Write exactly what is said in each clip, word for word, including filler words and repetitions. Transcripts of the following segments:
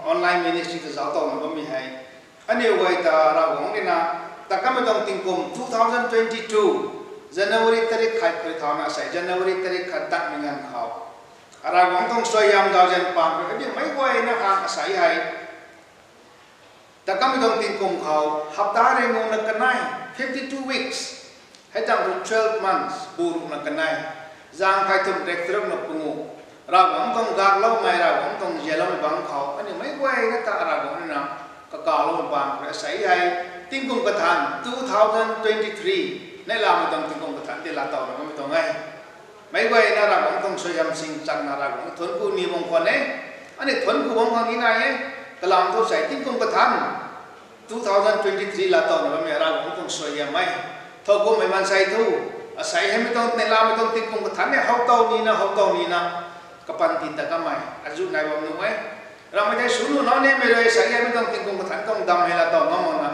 online ministry ta zauc towna bammei hei, aniu guay ta Ravguangc rui na, ta kamei tuang tingkum two thousand twenty-two January tarik khat khou thauna sei January tarik khat tatmei nganv khou, Ravguangc tuang suaihiam zauzian paan khou aniu meic guayna khang asei hei, ta kamei tuang tingkum khou hapta ringuna kanei, fifty-two weeks, hei tang rui twelve months bu ruhna kanei, zaeng phey thumh rek tarukna pungu, Ravguangc tuang gakloumei, Ravguangc tuang zialoumei bangc khou aniu meic guayna ta Ravguangc rui na kakaloumei paan khou asei hei, tingkum kathanc two thousand twenty-three neihlamei tuang tingkum kathanc tei laa towna bammei tuang e. Meic guayna Ravguangc tuang suaihiam sing chakna Ravguangc thuanc ku ni bam khwan e. Aniu thuanc ku bam khang ni nai e. Kalam thu sei tingkum kathanc two thousand twenty-three laa towna bammei Ravguangc tuang suaihiam e. Thowkumhmei maansei thu, asei heimei tuang neihlamei tuang tingkum kathanc ni how tow nina, how tow nina, kapanty ta kamei azuh nai bam nuh e. Ramei tei sw nuh nau nimei rui sei heimei tuang tingkum kathanc tuang dam hei laa tow ngam makna,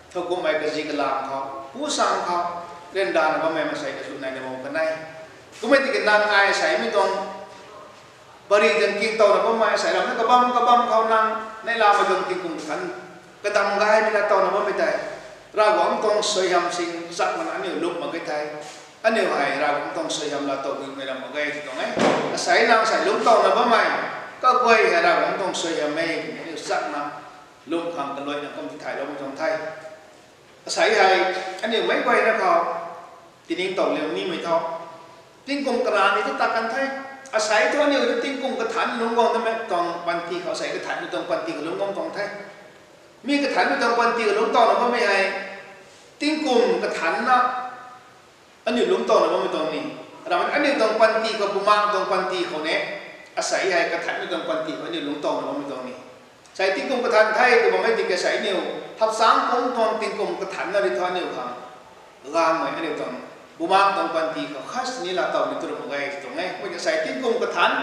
thowkumhmei kazi kalam khou, pu sang khou, ryanrana bammei maansei kazuh naina bam kan e. Kummei tiki nang ai sei mi tuang pary zang king towna bammei sei ram na kabam kabam khou nang neihlamei tuang tingkum kathanc kadam gaymei na towna bammei tei, Ravguangc tuang suaihiam sing chakmana aniu lum mak ge thei, aniu hei Ravguangc tuang suaihiam laa tow guimei ram mak ge ti tuang e. Asei nang sei lum towna bammei kaguay hei Ravguangc tuang suaihiam e twmei aniu chakna lum khang kaluaina kum ti thayloumei tuang the. Asei hei aniu meic guayna khou tiningtow liu nimei tho. Tingkum karani tu ta kan the. Asei thu aniu tu tingkum kathanc lungc guang tamei tuang panty khou sei kathanc mi tuang panty khou lungc guang tuang the. Mi kathanc mi tuang panty khou lungc towna bammei hei tingkum kathanc na aniu lungc towna bammei tuang ni, ramei aniu tuang panty khou, bumaeng tuang panty khou ne, asei hei kathanc mi tuang panty khou aniu lungc towna bammei tuang ni. Sei tingkum kathanc the tw bammei tiki sei aniu hapchang pumc tuang tingkum kathanc na ri thu aniu khang gaengmei aniu tuang bumaeng tuang panty khou khat sini laa towmei tu ram mak ge ti tuang e. Kumna sei tingkum kathanc,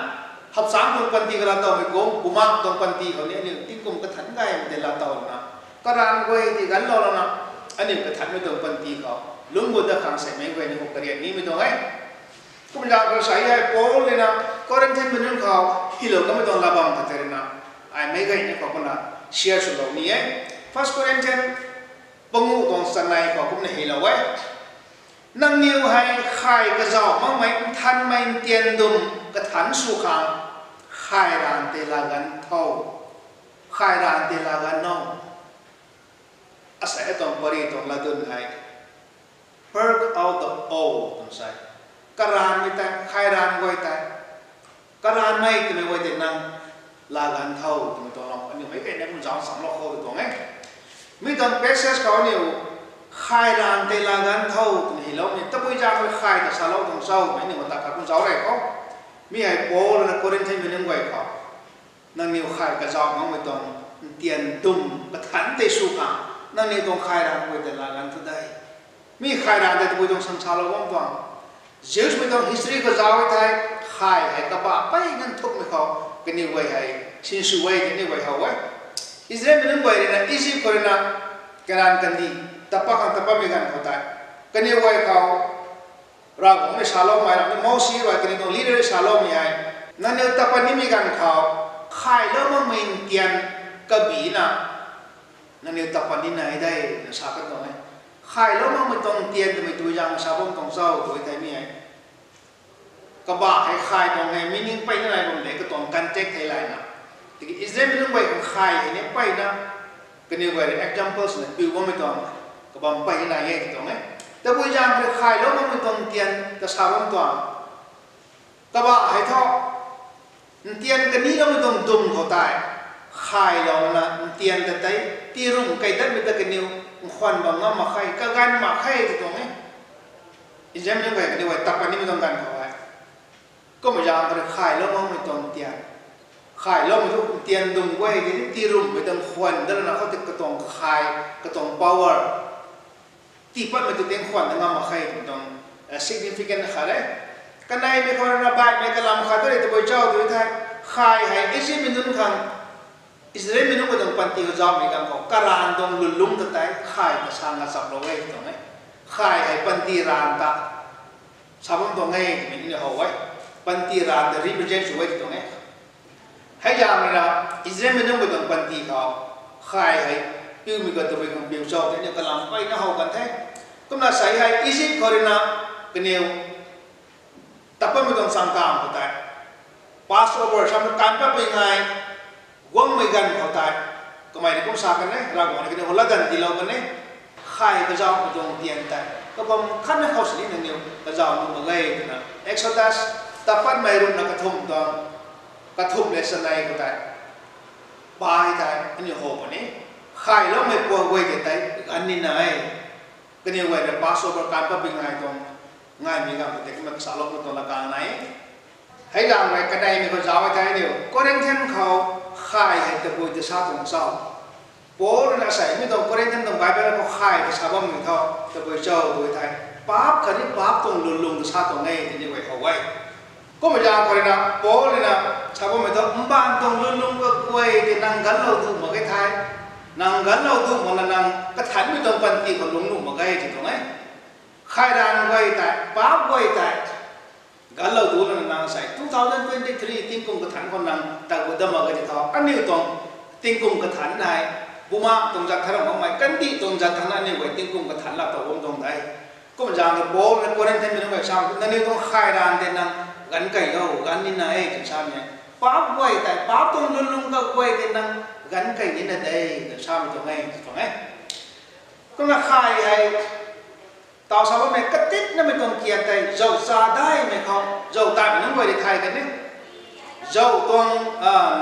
hapchang tuang panty khou laa towmei kum, bumaeng tuang panty khou ni aniu tingkum kathanc gaymei tei laa towna, karan guay ti ganvlou lana, aniu kathanc mi tuang panty khou lungc gut dat khang sei meic guay ni khou karian nimei tuang e. Kumna zaeng khou sei hei Paul rui na Corinthian mei nunc khou hylou kamei tuang latbam khat tei rui na, ai meic guay ni khou kumna share swlou ni e. First Corinthian panguh tuang chanei khou kumna hylou e. Nangniw hei khay kazauh makmei nthanmei ntian dum kathanc sw khang, khay ranv tei laa ganv tho. Khay ranv tei laa ganv no. Asei tuang pary tuang latdyn hei, purge out the old twna sa e. Karanvmei tei, khay ranv guay tei, karanvmei twmei guay tei nang laa ganv tho twmei tuang lam aniu meic guay ni kum zauc samlou khou tw tuang e. Mi tuang passage khou aniu khay ranv tei laa ganv tho twna hylou ni, tabui zaeng rui khay ta salou tuang cho twmei aniu ta khat kum zauc rey khou, mi hei Paul na Corinthian mei nunc guay khou, nangniw khay kazauh makmei tuang ntian dum kathanc tei sw khang, nangniw tuang khay ranv guay tei laa ganv tho de. Mi khay ranv tei tabui tuang san salou bam tuang. Jews mei tuang history khou zauc e thei, khay hei kabah pey nganv thukmei khou kaniw guay hei sinsw e, kaniw guay how e. Israel mei nunc guay rui na Egypt khou rui na Kanan kandih tapa khang tapatmei ganv khou tei, kaniw guay khou Ravguangc rui saloumei, ramhmei Mousi rui kaniw tuang leader rui saloumei hei, nangniw tapat nimei ganv khou khaylou makmei ntian kabina nangniw tapat ni nai de na sa kan tuang e. Khaylou makmei tuang ntian twmei tui zaeng sa bam tuang cho tw thei mi hei, kabah hei khay tuang hei meaning peyna nai bam de katuang context thei layna. Tiki Israel mei nunc guay khang khay hei ni peyna, kaniw guay rui examples na piu bammei tuang kabam peyna nai e ti tuang e. Tabui zaeng rui khaylou makmei tuang ntian ta sa bam tuang, kabah hei thu ntian kaniloumei tuang dum khou tei khaylouna ntian ta tei tirumh kei datmei ta kaniw nkhwan bam ngam mak khe, kaganv mak khe ti tuang e. Israel mei nunc guay kaniw guay tapat nimei tuang ganv khou hei, kummei zaeng rui khaylou makmei tuang ntian, khayloumei thu ntian dum guay ti ni tirumhmei tuang nkhwan dat lana khou tei katuang khay, katuang power, tiipatmei tu ting khwan da ngam mak khe twmei tuang significant khat e. Kaneimei khou rui na baihmei kalam khat tu rui tabui cho tw thei, khay hei Egypt mei nunc khang Israel mei nunc guay tuang panty khou zauhmei ganv khou karanv tuang lwnlung ta tei khay ta sa ngacham lou e tuang e. Khay hei panty ranv ta sa bam tuang e twmei ni how e. Panty ranv ta represent sw e tuang e. Hei zaeng rui na, Israelmei nunc guay tuang panty khou, khay hei, piumei khou tabui khang piu cho, tei aniu kalam peyna how kan the. Kumna sei hei, Egypt khou rui na, kaniw, tat patmei tuang changkam khou tei, Passover, samei kan patpui ngai, guangmei ganv khou tei, kamei ni kum sa kan e, Ravguangc ni kaniw khou latdanv tiilou kan e, khay kazauhmei tuang tian tei, kabam khatna khou sini nangniw kazauh nuh mak ge twna, Exodus, tat patmei ruhna kathumh tuang, kathumh le chanei khou tei, pai tei, aniu how puni, khayloumei puan guay tei tei, ganv nina e. Kaniw guay rui Passover kan patpui ngai tuang, ngaimei ganv khou tei kumna kasaloumei tuang lakang nai. Hei zaeng rui kaneimei khou zauc e thei aniu, Corinthian khou khay hei tabui ta sa tuang cho. Paul rui na sei mi tuang Corinthian tuang Bible khou khay ta sa bammei thu, tabui cho tu thei, paap khatni paap tuang lwnlung ta sa tuang e, tini guay how e. Kummei zaeng khou rui na, Paul rui na, sa bammei thu, mbaanv tuang lwnlung kaguay tei nang ganclou duh mak ge thei, nang ganclou duh makna nang kathanmei tuang panty khou lungc nuh mak ge ti tuang e. Khay ranv guay tei, paap guay tei, ganclou duh lana nang sei two thousand twenty-three tingkum kathanc khou nang ta gut dat mak ge ti tho. Aniu tuang tingkum kathanc hei, bumaengh tuang zat than ram bammei, kandih tuang zat than aniu guay tingkum kathanc laa tow bam tuang de. Kum zaeng Paul na Corinthian mei nunc guay sam, nangniw tuang khay ranv tei nang ganc key o, ganc nina e twna samei. Paap guay tei, paap tuang lwnlung kaguay tei nang ganc key nina de twna samei tuang e, tuang e. Kumna khay hei, taw sa bammei katitnamei tuang kiak tei, zauc cha daihmei khou, zauc taimei nunc guay rui thay kan e. Zauc tuang,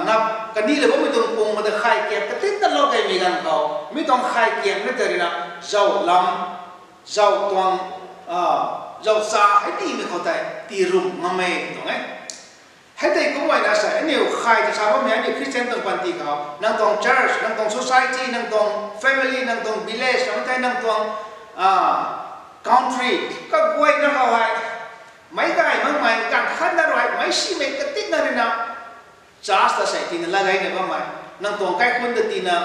nap kani le bammei tuang pung khou tei khay kiak katitna lou keymei ganv khou, mi tuang khay kiak na tei rui na, zauc lam, zauc tuang, zauc cha hei tiimei khou tei, tii rum ngam e tuang e. Hei tei kumna na sei, aniu khay ta sa bammei, aniu Christian tuang panty khou, nang tuang church, nang tuang society, nang tuang family, nang tuang village, nang tei nang tuang, country, kaguayna khou hei, meic gay makmei, ganv khatna rui, meic simei katitna rui na, church ta sei tiina lat gayna bammei, nang tuang kaikhunc ta tiina,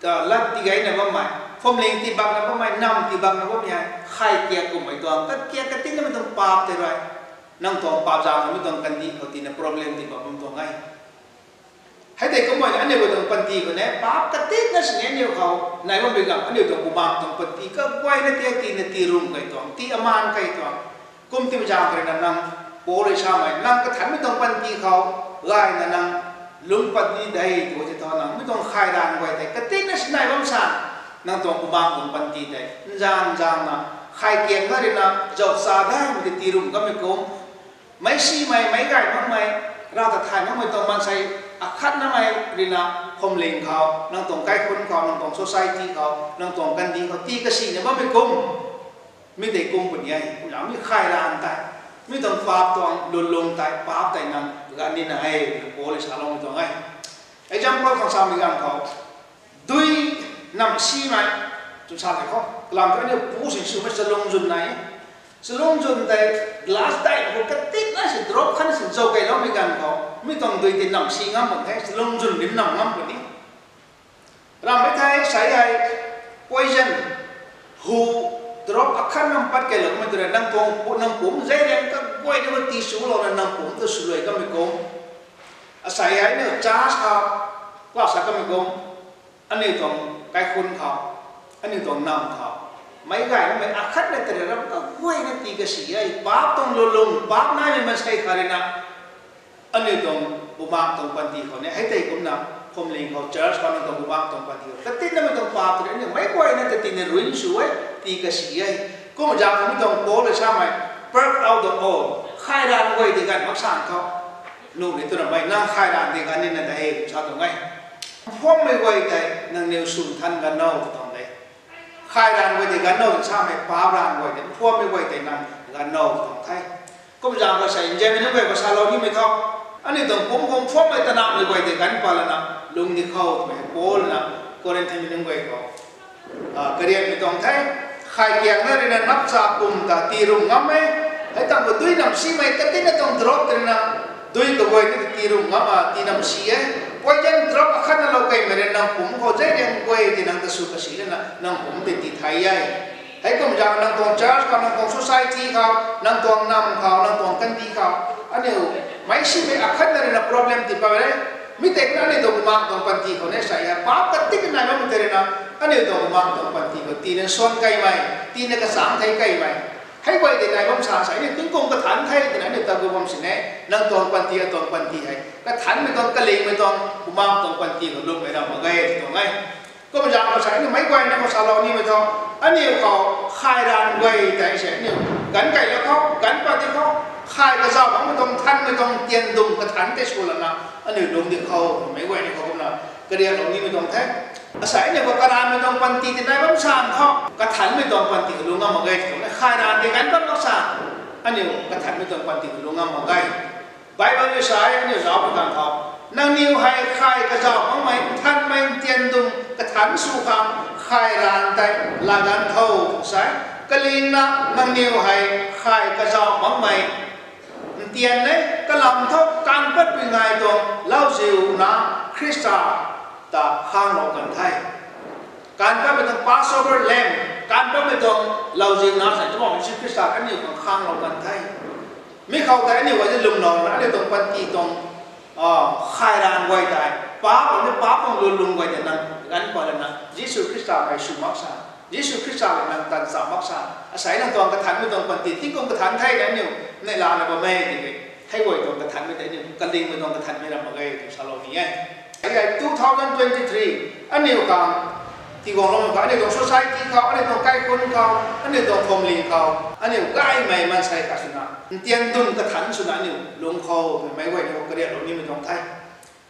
lat tii gayna bammei, phuamling tii bakna bammei, nam tii bakna bammei hei, khay kiak kummei tuang, kakiak katitnamei tuang paap tei rui, nang tuang paap zaeng mi tuang kandih khou tiina problem tii bak bam tuang e. Hei tei kumna aniu tuang panty khou ne, paap katitna sini aniu khou, nai bammei ganv aniu tuang bumaengh tuang panty kaguayna tii tiina tii rum key tuang, tii amaan key tuang. Kum timei zaeng khou rui na nang, Paul rui samei, nang kathanmei tuang panty khou, gayna nang, lungc pat ni de tu ti tho nang, mi tuang khay ranv guay tei, katitna sinai bam san, nang tuang bumaengh tuang panty tei, nzaeng nzaengna, khay kiak na rui na, zauc cha daihmei tei tii rum kamei kum, meic simei, meic gay makmei, rav ta thay makmei tuang maansei, akhatnamei rui na, phuamling khou, nang tuang kaikhunc khou, nang tuang society khou, nang tuang kandih khou, tii kasina bammei kum. Mi tei kum puni e, kumna mi khay ranv tei, mi tuang paap tuang lwnlung tei, paap tei nang ganc nina e, twna Paul rui saloumei tuang e. Example khang samei ganv khou, dui nam simei, tw sa tei khou, kalam thu aniu pu sin swmei chalung zwn nai, chalung zwn tei, glass dai khou katitna si drop khatna si zauc keyloumei ganv khou, mi tuang dui tei nam si ngam bam the, chalung zwn rim nam ngam puni. Rammei thei sei hei, poison, hu, drop akhat nam pat keyloumei tu rui, nang tuang, nang pumc zei riang kaguayna tii swlouna nang pumc ta swluai kamei kum. Asei hei aniu church khou, class sa kamei kum, aniu tuang kaikhunc khou, aniu tuang nam khou, meic gay makmei akhatna tei rui ram kaguayna tii kasi e, paap tuang lwnlung, paap naimei maansei khat rui na, aniu tuang bumaengh tuang panty khou ni, hei tei kumna, phuamling khou church khou nang tuang bumaengh tuang panty khou, katitnamei tuang paap tei rui aniu meic guayna ta tiina ruin sw e, tii kasi e. Kumna zaeng mi tuang Paul rui samei, purge out the old, khay ranv guay tei ganv mak san khou, nuh ni twna mei, nang khay ranv tei ganc nina de, sa tuang e. Phuammei guay tei nangniw swn than ganv o tuang de. Khay ranv guay tei ganv o samei, paap ranv guay tei, phuammei guay tei nang ganv o tuang the. Kum zaeng khou sei, nzianmei nunc guay khou salou nimei thu, aniu tuang pumc khou phuammei tanamei guay tei ganc pat lana, lung ni khou twmei Paul na, Corinthian mei nunc guay khou, karianmei tuang the, khay kiak na rui na napcha pum ta tii rum ngam e, hei tangv khou dui nam simei katitna tuang drop tei rui na, dui kaguay ni tii rum ngam a, tii nam si e, poison drop akhatna lou keymei rui nang pumc khou zei riang guay tei nang ta sw kasi lana, nang pumc tei tii thei e. Heikum zaeng nang tuang church khou, nang tuang society khou, nang tuang nam khou, nang tuang kandih khou, aniu meic simei akhatna rui na problem tii pat e. Mi tei na aniu tuang bumaengc tuang panty khou ni sa e, paap katik nai bammei tei rui na, aniu tuang bumaengc tuang panty khou tina suan kaimei, tina kachangc thei kaimei, hei guay tei nai bam sa sa, aniu tingkum kathanc the twna aniu ta gu bam sini, nang tuang panty, atuang panty hei kathanmei tuang, kalingmei tuang, bumaengc tuang panty khou lungmei ram mak ge tuang e. Kumna zaeng khou sa aniu meic guay ni khou salou nimei tuang, aniu khou khay ranv guay tei se aniu ganv kailou khou, ganv pat di khou, khay kazauh makmei tuang, thanmei tuang tian dum kathanc tei sw lana, aniu lungc di khou, meic guay ni khou kumna kariaklou nimei tuang the. Asei aniu khou karanvmei tuang panty tei nai bam sa khou, kathanmei tuang panty khou lungc ngam mak ge tuang e, khay ranv tei ganv pat mak sa, aniu kathanmei tuang panty khou lungc ngam mak ge. Bible rui sa e, aniu zauc pw ganv khou, nangniw hei khay kazauh makmei, nthanmei, ntian dum kathanc sw khang khay ranv tei laa ganv tho, sa e. Kalingna nangniw hei khay kazauh makmei, ntian e, kalam tho, kaanv patpui ngai tuang lauziu na Khrista ta khanglou kan the. Kaanv patmei tuang Passover Lamb, kaanv patmei tuang lauziu na sa e, Mpouh Jisu Khrista aniu khang khanglou kan the. Mi khou tei aniu guay ni lwmlouna aniu tuang panty tuang khay ranv guay tei, paap ni paap tuang lwnlung guay tei nang ganv pat lana Jisu Khrista hei sw mak sa, Jisu Khrista hei nang tan cha mak sa, asei nang tuang kathanmei tuang panty tingkum kathanc thei na aniu neihlana bam e tiki, hei guay tuang kathanmei tei aniu kalingmei tuang kathanmei ram mak ge tw salou ni e. Hei two thousand twenty three, aniu khang tiguangloumei khou, aniu tuang society khou, aniu tuang kaikhunc khou, aniu tuang family khou, aniu gaymei maansei khat swna ntian dum kathanc swna aniu lungc khou, meic guay ni khou kariaklou nimei tuang the.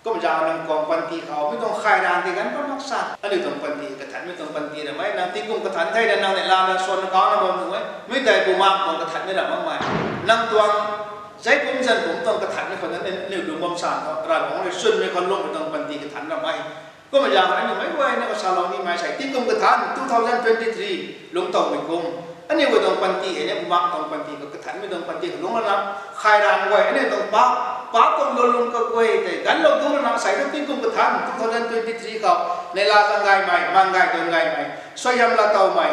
Kumna zaeng nang tuang panty khou mi tuang khay ranv tei ganv pat mak sa, aniu tuang panty kathanmei tuang panty ram e, nang tingkum kathanc thei na nang neihlana suan kauna bam nuh e, mi tei bumaengc tuang kathanmei ram makmei, nang tuang zei pumc zan pumc tuang kathanmei khou na aniu lungc bam sa khou, Ravguangc rui chwnmei khou lungcmei tuang panty kathanc ram e. Kumna zaeng aniu meic guay ni khou salou nimei sa e, tingkum kathanc two thousand twenty three lungc towmei kum, aniu guay tuang panty hei ni bumaengc tuang panty khou, kathanmei tuang panty khou lungc lana, khay ranv guay aniu tuang paap, paap tuang lwnlung kaguay tei ganclou du lana, asei thu tingkum kathanc two thousand twenty three khou neihla zang gaymei, maan gay tuang gaymei, suaihiam laatowmei,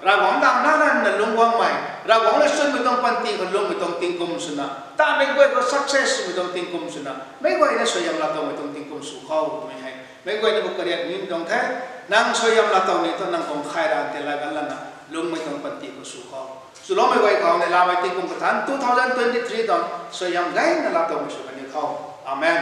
Ravguangc dang nac ranna lungc guangmei, Ravguangc rui chwnmei tuang panty khou lungcmei tuang tingkum swna, tamei guay khou success swmei tuang tingkum swna, meic guay ni suaihiam laatowmei tuang tingkum sw khou twmei hei meic guay ni khou kariak nimei tuang the. Nang suaihiam laatow ni thu nang tuang khay ranv tei laa ganv lana lungcmei tuang panty khou sw khou, swloumei guay khou neihlamei tingkum kathanc two thousand twenty three tuang suaihiam gayna laatowmei sw kan ni tho. Amen.